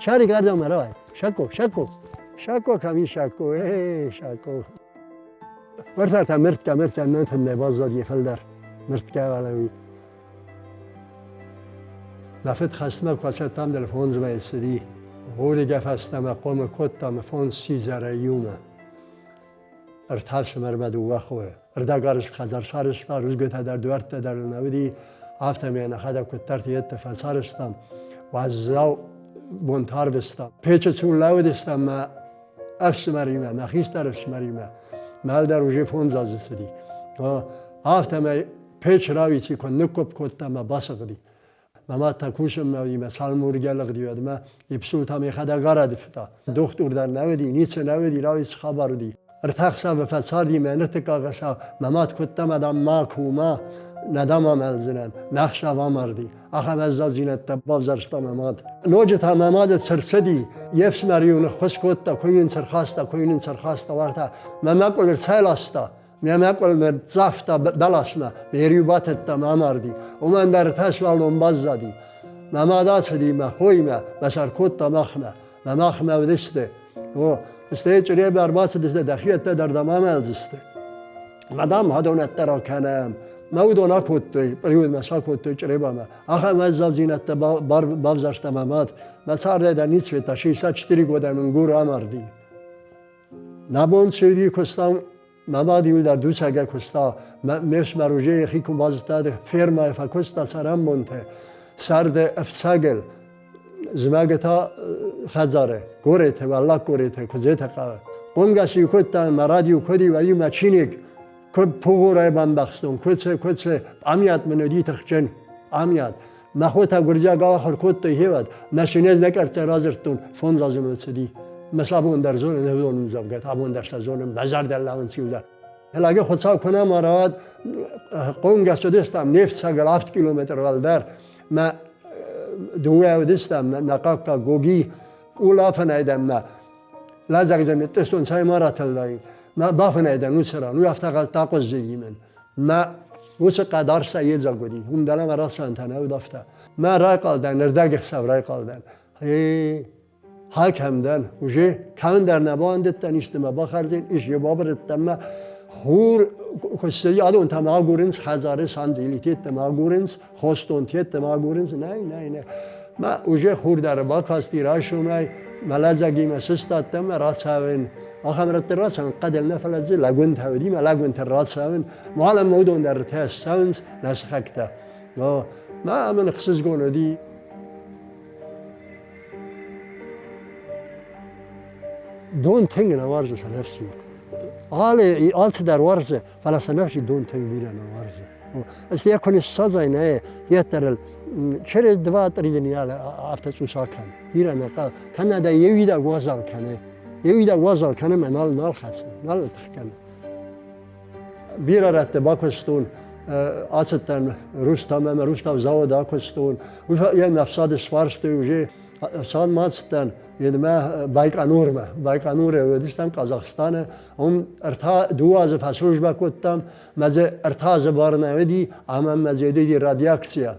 Шарик ардӕм рауай. Шако, Шако. Шако кӕм ис Шако? Эй, Шако. Уӕртӕ та мӕрдтӕ, мӕрдтӕ мӕн фӕндӕй баззади фылдӕр. Мӕрдтӕ уӕлӕуи. Мӕ фыд хӕстмӕ куы ацыдтам дӕр фондзмӕ цыди. Горигӕ фӕстӕмӕ хъомыл кодтам фондз сидзӕрӕй иумӕ. Ӕртӕ фсымӕрмӕ дыууӕ хойы. Ӕрдӕгарӕзт хӕдзар сарӕзта, рудзгуытӕ дӕр, дуӕрттӕ дӕр нӕ уыди. Афтӕмӕй нӕхӕдӕг куыддӕрты йедты фӕцарӕзтам. Уӕззау бонтӕ арвыстам. Печы цур лӕууыдыстӕм мӕ ӕфсымӕримӕ, мӕ хистӕр ӕфсымӕримӕ. Мӕ ӕлдар уже фондз азы цыди. Афтӕмӕй печ рауици куы ныккуыпп кодта мӕ басыгъди. Мӕ мад та кусынмӕ уыди, мӕ цалынмӕ лыгъди, уӕдмӕ Ипсул та мӕхӕдӕг арӕдывта. Дохтур дӕр нӕ уыди, ницы нӕ уыди, рауиц хабар уыди. Ӕртӕ хсӕвы фӕцарди мӕ ныртыккаг ӕхсӕв. Мӕ мад куыдта мӕ дам ма ку, ма, нӕ дам амӕлдзынӕн. Нӕ хсӕв амарди. Ахӕм уӕззаудзинӕдтӕ бавзӕрста мӕ мад. Ноджы та мӕ мады цы рцыди, йе фсымӕр-иу ныххуыс кодта, куы йын цы рхаста, куы йын цы рхаста, уартӕ мӕ мӕкъуыл ӕрцӕйласта. Мӕ мӕкъуыл ныццавта бӕласмӕ, ме риу батыдта мӕ амарди. Уымӕн дӕр ӕртӕ сывӕллон баззади. Мӕ мад ацыди мӕ хоимӕ, мӕ сӕр кодта махмӕ. Мӕ махмӕ уыдысты. О, стӕй чъребы ӕрбацыдысты, дӕхиӕттӕ дӕр дам амӕлдзысты. Мӕ дам хӕдонӕттӕ ракӕнӕм. Мӕ уыдон акодтой, пъриудмӕ сӕ акодтой Чъребамӕ. Ахӕм уӕззаудзинӕдтӕ бавзӕрста мӕ мад. Мӕ цардӕй дӕр ницы федта, 64 года мын Гур амарди. Нӕ бон цыди куыстам, мӕ мад иуылдӕр дуцӕгӕй куыста, ме фсымӕр уже йӕхи куы базыдта, фермӕйы фӕкуыста цӕрӕнбонты, сӕрды ӕфцӕгыл, зымӕгы та хӕдзары, горӕты, уӕллаг горӕты, Куыдзеты хъӕуы. Хъомгӕс-иу кодта, мӕ рад-иу куыд и, уӕд-иу мӕ чиныг куы пугъорӕй бамбӕхстон, куы цы, куы цы, пъамиат мын уыди тыхджын, пъамиат. Мӕ хотӕ гуырдзиаг ахуыр кодтой хевӕд, мӕ сынез нӕ къӕрттӕ радзырдтон, фондз азы мыл цыди. Мӕ сӕ абон дӕр зонын, зонын дзӕвгӕ, абон дӕр сӕ зонын, мӕ зӕрдӕ лӕууынц иу дӕр. Лӕги Хуцау ку нӕма рауад, хъомгӕс уыдыстӕм, не фцӕгыл авд километр уӕлдӕр. Мӕ дыууӕ уыдыстӕм, нӕ хъӕуккаг Гоги, къулафӕнӕй дӕм мӕ лӕдзӕгдзӕн ныттъыстон, цӕй ма ратылдаин. Мӕ бафынӕй дӕн уыцы ран, уый афтӕ гъӕлттӕ ахъуыззыди мын. Мӕ уыцы хъӕд арсӕй йедзаг уыди, уым дӕлӕмӕ рацӕуӕнтӕ нӕ уыд афтӕ. Мӕ райхъал дӕн, ӕрдӕгӕхсӕв райхъал дӕн. Ей, хай кӕм дӕн, уже кӕмдӕр нӕ бауӕндыдтӕн, исты мӕ бахӕрдзӕн, исчи бабырыдтӕн мӕ хур куы ссыди, адон та мӕ агурынц, хӕдзары сандзилитеттӕ мӕ агурынц, хосдонтеттӕ мӕ агурынц, нӕй, нӕй, нӕ. Мӕ уже хур дӕр бакасти райсомӕй, мӕ лӕдзӕгимӕ сыстадтӕн мӕ рацӕуын. Ахӕм рӕтты рацӕуын, хъӕдыл нӕ фӕлӕ дзы лӕгуынтӕ уыди, мӕ лӕгуынтӕ рацӕуын. Уалӕмӕ уыдон дӕр ртӕ ссӕуынц, нӕ сыхӕгтӕ. Мӕ мын ӕхсызгон уыди. Дон тынг нӕ уарзы сӕнӕфсир. Алы алцыдӕр уарзы, фӕлӕ сӕнӕфсир дон тынг бирӕ нӕ уарзы. Если я куы ныссадзай, нӕ, йеддӕрыл через два-три дня афтӕ цъус акӕн. Бирӕ нӕ хъӕуы. Кӕнӕ дӕ йе уидаг уазал кӕны. Йе уидаг уазал кӕны мӕ нал нал хӕцы, нал тых кӕны. Бирӕ рӕтты бакуыстон, ацыдтӕн Рустам ӕмӕ Рустам заводы акуыстон. Уый йӕ ӕфсады сфарстой уже ӕфсадмӕ ацыдтӕн, едмӕ Байконурмӕ. Байконуры уыдыстӕм Казахстаны. Уым ӕртӕ дыууӕ азы фӕслужбӕ кодтам. Мӕ дзы ӕртӕ азы бар нӕ уыди, ӕмӕ мӕ дзы уыди радиакция.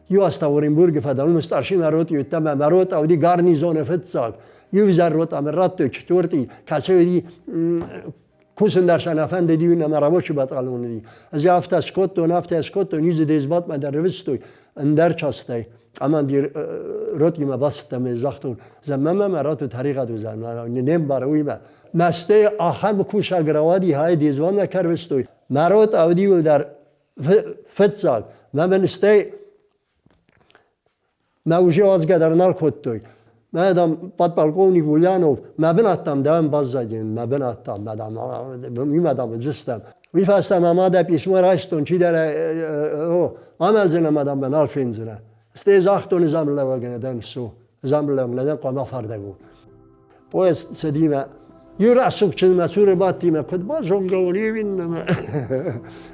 Иу аз та Оренбургы фӕдӕн, уым старшина рот уыдта, мӕ мӕ рота уыди гарнизоны фыццаг. Иу изӕр рота мын радтой четвертый, кӕцы уыди Кусын дӕр сӕ нӕ фӕндыди, уый ӕмӕ рабочий батальон уыди. Ӕз афтӕ скодтон, афтӕ скодтон, иу дзы дезбатмӕ дӕр рывыстой, ӕндӕр частӕй. Командир ротимӕ бацыдтӕн ӕмӕ загътон, зӕммӕ мӕ рату тӕригъӕд уыдзӕн, не мбары уыимӕ. Мӕстӕй ахӕм кусӕг рауади, хай дезванмӕ кӕрвыстой. Мӕ рот аудиуыл дӕр фыццаг. Мӕ мын стӕй Мӕ уже уадзгӕ дӕр нал кодтой. Мӕ, дам, подполковник Ульянов, мӕ бынӕттӕм дӕм баззадин, мӕ бынӕттӕм, мӕ, дам, уымӕ, дам, уыдзыстӕм. Уый фӕстӕ мӕ мадӕй писмо райстон, чидӕр, о, амӕлдзынӕ, мӕ, дам, мӕ нал фендзынӕ. Стӕй загътон замлӕуӕг нӕ дӕн, цу, замлӕуӕг нӕ дӕн, хъуамӕ афардӕг у. Поезд цыдимӕ иу рӕсугъд чызгмӕ цуры бадтимӕ куыд базонгӕ уон иу иннӕмӕ.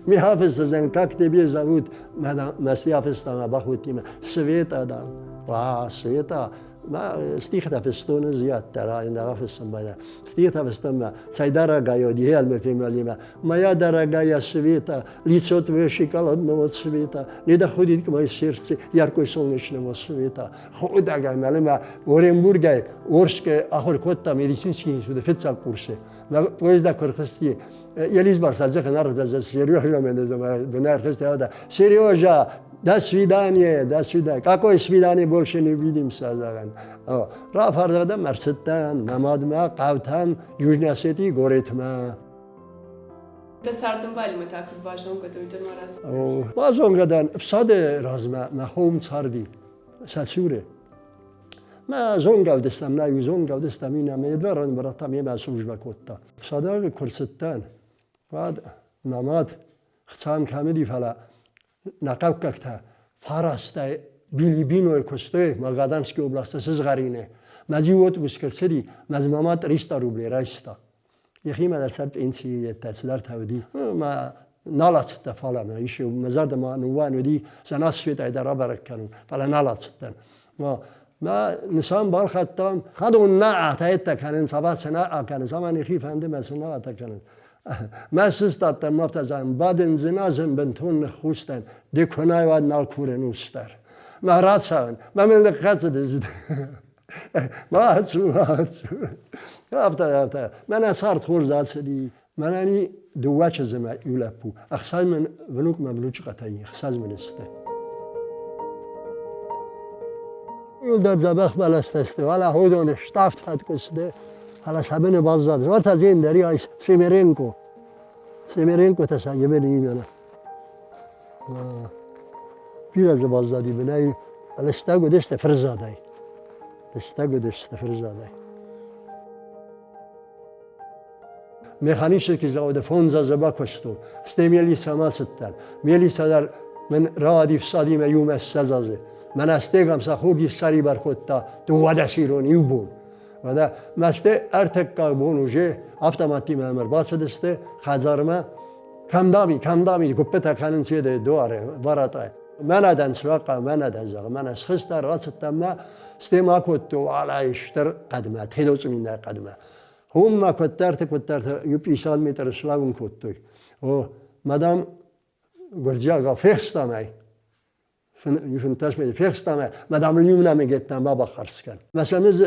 Ми афысдзӕн, как тебе зовут? Мӕ афыста мӕ бахудтимӕ. Света, дам. Ва, Света. Стихтӕ фыстон ӕз яддӕр, ӕндӕр афыссын байдайдта. Стихтӕ фыстон мӕ, цӕй дорогая одеяльме фембӕлимӕ, моя дорогая Света, лицо твое шоколадного цвета, не доходит к моей сердце яркой солнечного света. Ходагӕй мӕлымӕ Оренбургӕй Орскы ахуыр кодта медицинский институты фыццаг курсы. Мӕ поезда куы рхызти, Елизбар садзыхын архбӕза Сережа мӕ бынӕй ӕрхызти, Сережа, до свидания, до свидания. Какое свидание, больше не увидимся, зӕгъӕн. Рафардӕм ӕрцыдтӕн мӕ мадмӕ, хъӕутӕм, Южный Осетийы горӕтмӕ. Дӕ цардӕмбалимӕ та куыд базонгӕ дӕ, уый дӕр ма радзур. Базонгӕ дӕн ӕфсады размӕ мӕ хом царди сӕ цуры. Мӕ зонгӕ ӕвдыстам, нӕ иу зонгӕ ӕвдыстам иннӕ мӕ едвӕрӕн братам йемӕ службӕ кодта. Ӕфсады куы рцыдтӕн, уӕд мӕ мад хцам кӕм уыди, фӕлӕ нӕ хъӕуккӕгтӕ фарастӕй Билибиной куыстой Магаданский областы сызгъӕрины. Мӕ дзы отпуск ӕрцыди, мӕ дзы мӕ мад 300 рублей райста. Йӕхимӕ дӕр сӕ пенсийы йедтӕ цыдӕртӕ уыди. Мӕ нал ацыдтӕн, фӕлӕ мӕ ис мӕ зӕрдӕ ма ныууайын уыди, сӕ насветӕй дӕр абӕрӕг кӕнын, фӕлӕ нал ацыдтӕн. Мӕ нысан балхӕдтам, хӕдон нӕ атӕйттӕ кӕнынц, ӕвӕццӕ нӕ акӕнынц, ӕмӕ нӕхи фӕнды мӕ цы нӕ атӕ кӕнынц. Мӕ сыстадтӕн, ма афтӕ зӕгъын, бадын дзыназын бынтон ныххус дӕн, ды куы нӕ уӕд нал курын ус дӕр. Мӕ рацӕуын, мӕ мыл ныххӕцыдысты. Ма ацу, ма ацу. Афтӕ, афтӕ. Мӕнӕ цард хорз ацыди. Мӕнӕ ни дыууӕ чызджы мӕ иу лӕппу. Ӕхсӕз мын внук мӕ внучкъатӕ и, ӕхсӕз мын сты. Иуылдӕр дзӕбӕх бӕлӕстӕ сты, уӕлӕ уыдоны ставд фӕткъуы сты, фӕлӕ сӕ быны баззад. Уӕртӕ дзы ӕндӕр ис Семеренко. Семеренкотӕ сӕ быны именно. Бирӕ дзы баззади бынӕй, лыстӕг уыдысты фырзадӕй. Лыстӕг уыдысты фырзадӕй. Механический заводы фондз азы бакуыстон, стӕй милицӕмӕ ацыдтӕн. Милицӕ дӕр мын рауади фсадимӕ иумӕ 20 азы. Мӕнӕ стегам сӕ хуги ссӕрибар кодта 12 ирон иу бон. Уӕдӕ мӕсты ӕртыккаг бон уже автоматтимӕ ӕрбацыдысты хӕдзармӕ. Кӕм дами, кӕм дами, гуыппытӕ кӕнынц еде дуары варатӕй. Мӕнӕ дӕн цуахъа, мӕнӕ дӕн зӕгъы, мӕнӕ схызтӕн, рацыдтӕн мӕ, стӕй ма кодтой уӕлӕйы стыр хъӕдмӕ, Тедоцъуминӕ хъӕдмӕ. Уым ма куыддӕрты-куыддӕрты иу пъисӕн метр слӕууын кодтой. О, мадам гуырдзиагау фехстам ӕй. 15 метр фехстам ӕй, мадам ын иу нӕмыгеттӕм бабаххӕрц кӕн. Мӕ ӕз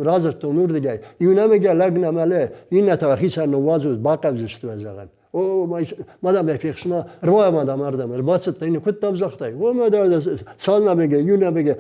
радзырдтон уырдыгӕй, иу нӕмыгӕ лӕг нӕ мӕлы, иннӕтӕ хицӕн ныууадзут, бахъавдзысты зӕгъӕн. О, мадам ӕй фехсма, ӕрбауай мадам ардӕм, ӕрбацыдтӕ, иннӕ куыдтӕм загътай? О, мадам, цал нӕмыгӕ, иу нӕмыгӕ,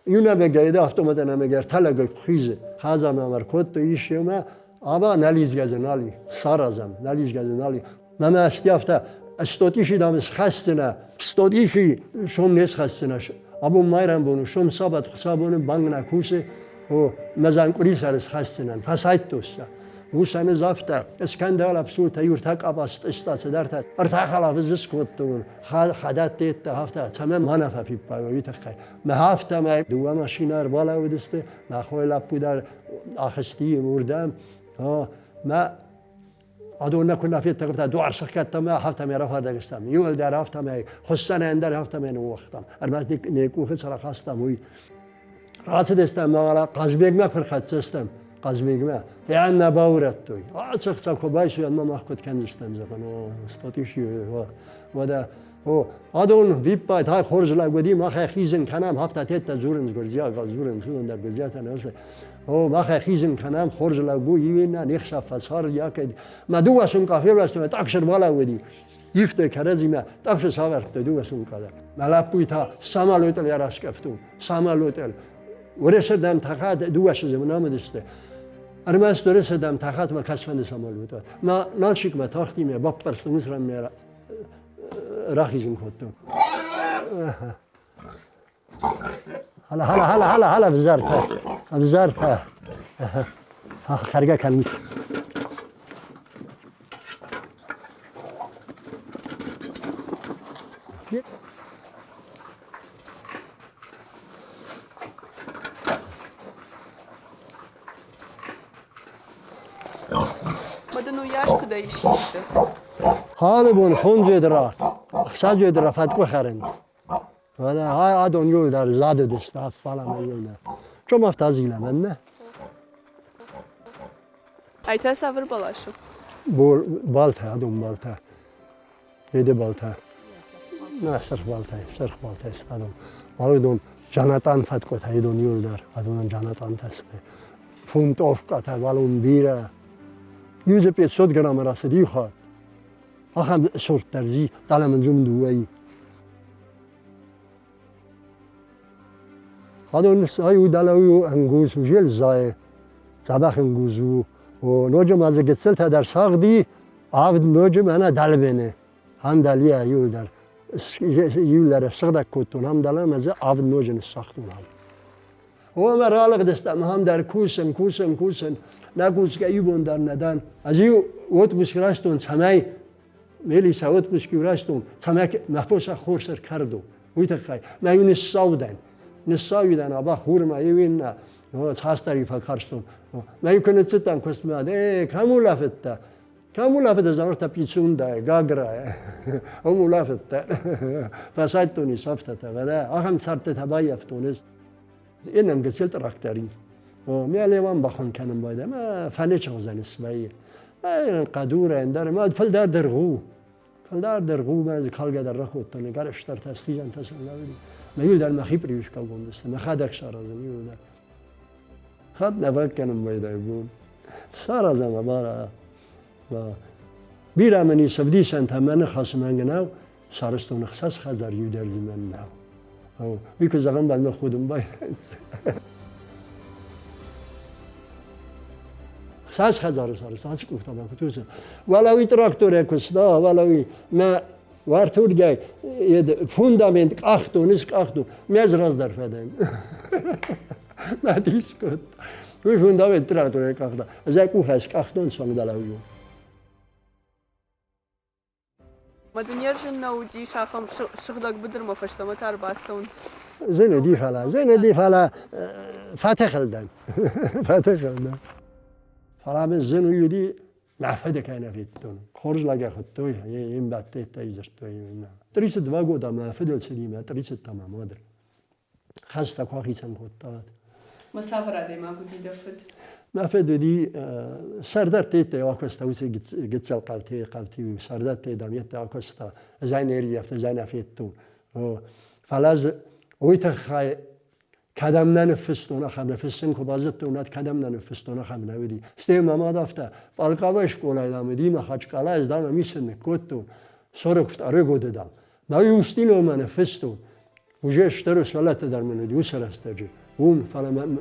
иу нӕмыгӕй дӕ автоматӕ нӕмыгӕ ӕртӕ лӕгӕй куы хизы. Хӕдзармӕ ӕркодтой ис ӕмӕ аба нӕ лидзгӕ дзы нал и, саразӕм, нӕ лидзгӕ дзы нал и. Мӕнӕ ӕсти афтӕ, стотъихи дам схӕсдзынӕ, стотъихи сом не схӕсдзынӕ. Абон майрӕмбон у, сом сабат хуыцаубоны банг нӕ кусы, о, мӕ къуырисӕры схӕсдзынӕн, фӕсайдтой сӕ. Усӕн ӕз афтӕ, скандал абсурдтӕ иу ӕртӕ къабаз стъыста цыдӕртӕ, ӕртӕ хӕлафы дзы скодтон, хӕдӕттӕ афтӕ, цӕмӕн ма нӕ фӕфиппайой, уый тыххӕй. Мӕ афтӕмӕй дыууӕ машинӕ ӕрбалӕууыдысты, мӕ хойы лӕппу дӕр ахызти уырдӕм. Мӕ адон нӕ куы нӕ федтам, дуар сыхгӕдтам ӕмӕ афтӕмӕй рафардӕг стӕм. Иуылдӕр афтӕмӕй, хуыссӕнӕй ӕндӕр афтӕмӕй ныууагътам. Ӕрмӕст нӕ къухы цы рахастам, уый. Рацыдыстӕм ӕмӕ Хъазбегмӕ куы рхӕццӕ стӕм, Хъазбегмӕ, йӕ нӕ баурӕдтой. Ацыхца куы байсой, ӕмӕ мах куыд кӕндзыстӕм, зӕгъын, о, статис уӕдӕ, о, адон виппайд, ай хорз лӕг уыди, мах ӕй хизын кӕнӕм, афтӕ теттӕ дзурынц гуырдзиагау, дзурынц, уыдон дӕр гуырдзиатӕ нӕ сты. О, мах ӕй хизын кӕнӕм, хорз лӕг у, иуинӕ, не хсӕв фӕцард, якӕд. Мӕ дыууӕ сумкъа фелвӕстон, тъӕхсыр балӕууыди. Ивтой кӕрӕдзимӕ, тъӕхсы сӕвӕрдтой дыууӕ сумкъа дӕр. Мӕ лӕппуйы та самолетыл йӕ раскъӕфтон, самолетыл. Уӕрӕседӕм тӕхӕд дыууӕ сыдзы мын амыдысты. Ӕрмӕст Уӕрӕседӕм тӕхӕд мӕ кӕцфӕнды самолетыл. Мӕ Налчикмӕ тахтимӕ баппӕрстон, уыцы ранмӕ рахизын кодтон. Hala, hala, hala, hala, hala, ӕвзӕртӕ, ӕвзӕртӕ. Хӕргӕ кӕнут. Мадын уыйас куыдӕй систы? Алы бон фондз ведра, ӕхсӕз ведра фӕткъуы хӕрынц. Фӕлӕ адон иуылдӕр зад уыдысты, афалӕмӕ иуылдӕр. Чом афтӕ азилӕм, ӕннӕ? Ай та цавӕр бӕлас у? Балтӕ, адон балтӕ. Еде балтӕ. Нӕ, сырх балтӕ, сырх балтӕ сты адон. Уалыдон джанатъан фӕткъуытӕ идон иуылдӕр, адонӕн джанатъантӕ сты. Фунтовкӕтӕ, уалон бирӕ. Иу дзы 500 граммы рацыд иу хатт. Ахӕм сорт дӕр зи, далӕ мын уым дыууӕйы. Адон ай у дӕлӕ у ӕнгуз, узел зайы, дзӕбӕх ӕнгуз у. Ноджы ма дзы гыццылтӕ дӕр сагъди, авд ноджы мӕнӕ дӕлбены. Ам дӕлийӕ иуылдӕр иуылдӕр ссыгъдӕг кодтон, ам дӕлӕ ӕмӕ дзы авд ноджы ныссагътон ам. Омӕ ралыгъдыстӕм ам дӕр кусын, кусын, кусын. Нӕ кусгӕ иу бон дӕр нӕ дӕн. Ӕз-иу отпуск райстон, цӕмӕй Мелиса отпуск-иу райстон, цӕмӕй мӕ фос хорз ӕркӕрдон, уый тыххӕй. Мӕ-иу ныссаудӕн. Ныссауидӕн аба хурмӕ, иу иннӕ. Цасдӕр-иу фӕкарстон. Мӕ-иу куы ныццыдтӕн куыстмӕ, э, кӕм улӕфыдтӕ? Кӕм улӕфыдтӕ, загъта Пицундайы, Гаграйы. Уым улӕфыдтӕ. Фӕсайдтон ис афтӕтӕ, вӕдӕ ахӕм цӕрдтытӕ баййӕфтон ӕз. Иннӕм гыццыл трактори. Мӕ Леван бахуын кӕнын байдайа, мӕ фӕнычы хуызӕн свӕййы. Хъӕдурӕ ӕндӕр, мӕ фылдӕр дыргъ у. Фылдӕр дыргъ у, мӕ дзы калгӕ дӕр ракодтон, гӕрстӕртӕ, схизӕнтӕ сӕм нӕ уыди. Мӕ иу дӕр мӕхи прививкӕгонд сты, мӕхӕдӕг саразын иу дӕр. Хатт нӕ фӕкӕнын байдайы бон. Саразӕм ӕмӕ бирӕ мын ис ӕвдисӕнтӕ, мӕ ныхас мӕнг нӕу, сарӕзтон ӕхсӕз хӕдзар, иу дӕр дзы мӕн нӕу. Уый куы зӕгъын, мӕ худын байрӕнц. Цас хӕдзары сарӕзта, ацы къухтӕ ма куыд уыцы. Уӕлӕ уый тракторӕй куыста, уӕлӕ уый мӕ уартургӕй фундамент къахтон, ыскъахтон, мӕ ӕз раздӕр фӕдӕн. Мӕ дис кодта. Уый фундамент тракторӕй къахта. Ӕз ӕй къухӕй скъахтон, суангдӕлӕ уый. Мӕ дунерзын нӕ уыдис ахӕм сыгъдӕг быдырмӕ фӕстӕмӕ та ӕрбацӕуын. Зын уыди, фӕлӕ зын уыди, фӕлӕ фӕтыхыл дӕн. Фӕтыхыл дӕн. Фӕлӕ мын зын уый уыди, мӕ фыды кӕй нӕ федтон. Хорз лӕг хуыдтой, йе мбӕлттӕй дзырдтой. 32 года мӕ фыдыл цыди, мӕ 30 та мӕ мадыл. Хӕстӕ куы ахицӕн кодта. Мӕ цавӕр адӕймаг уыди дӕ фыд? Мӕ фыд уыди сӕрдӕрттӕй акуыста уыцы гыццыл хъӕуты, хъӕуты сӕрдӕрттӕй дам йедтӕ акуыста. Ӕз ӕй не рййӕфтон, ӕз ӕй нӕ федтон. Фӕлӕ ӕз уый тыххӕй кӕдӕм нӕ ныффыстон, ахӕм нӕ фыссын куы базыдтон, уӕд кӕдӕм нӕ ныффыстон, ахӕм нӕ уыди. Стӕй мӕ мад афтӕ, Пъалкъавайы скъолайы дам уыди, Махачкъалайы ӕз дам ӕм исын ныккодтон, 42 годы дам. Мӕ Устиномӕ ныффыстон. Уже стыр сывӕллӕттӕ дӕр мын уыди уыцы рӕстӕджы. Уым, фӕлӕ мӕ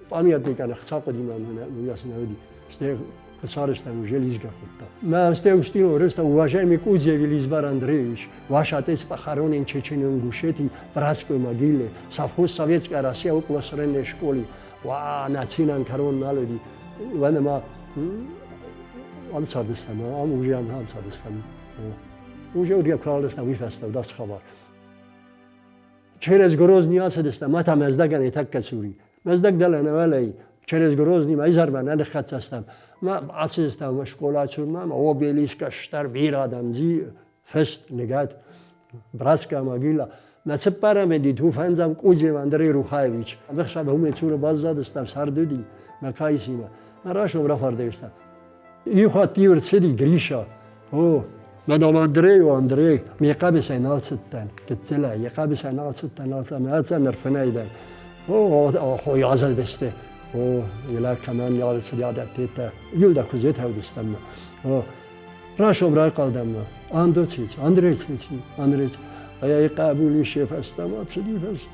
памятникӕн ӕхца хъуыди мӕ уыйас нӕ уыди. Стӕй куы цардыстӕм, уже лизгӕ кодта. Мӕ стӕй Устинов рыста уважаемый Кудзев Елизбар Андреевич, ваш отец похоронен Чечен-Ингушетии, братской могиле, совхоз Советская Россия около средней школы. Уа, нӕ цинӕн кӕрон нал уыди. Уӕнӕ ма ам цардыстӕм, ам уже ам цардыстӕм. Уже уырдыгӕй куы ралыстам, уый фӕстӕ уыд ацы хабар. Через Грозный ацыдыстӕм, ма та Мӕздӕгӕн йӕ тӕккӕ цури. Мӕздӕг дӕлӕ нӕ уӕлӕй, через Грозный ма изӕрмӕ нӕ ныххӕццӕ стӕм. Ма ацыдыстӕм скъола цурмӕ, ма обелиск стӕр бирӕ адӕм дзи, фыст, ныгӕд, братская могила. Мӕ цыппӕрӕм еди ту фӕндзӕм Къудзев Андрей Рухаевич. Ӕхсӕв уымӕй цуры баззадыстӕм, сӕрд уыди, мӕ каисимӕ. Мӕ райсом рафардӕг стӕм. Иу хатт иу ӕрцыди Гриша. О, мӕ ном Андрей у, Андрей. Ме хъӕбысӕй нал цыдтӕн, гыццылӕй, йӕ хъӕбысӕй нал цыдтӕн, нал цыдтӕн, ӕцӕг ӕрфынӕй дӕн. О, хой азӕлдысты. О, йӕ кӕмӕн нал цыди адӕттетӕ. Иуылдӕр куы зетӕуыдыстӕм. О, райсом райхъал дӕн ма. Андо цици, Андрей цици, Андрей. Ай хъӕбули се фӕстӕмӕ цыди фӕст.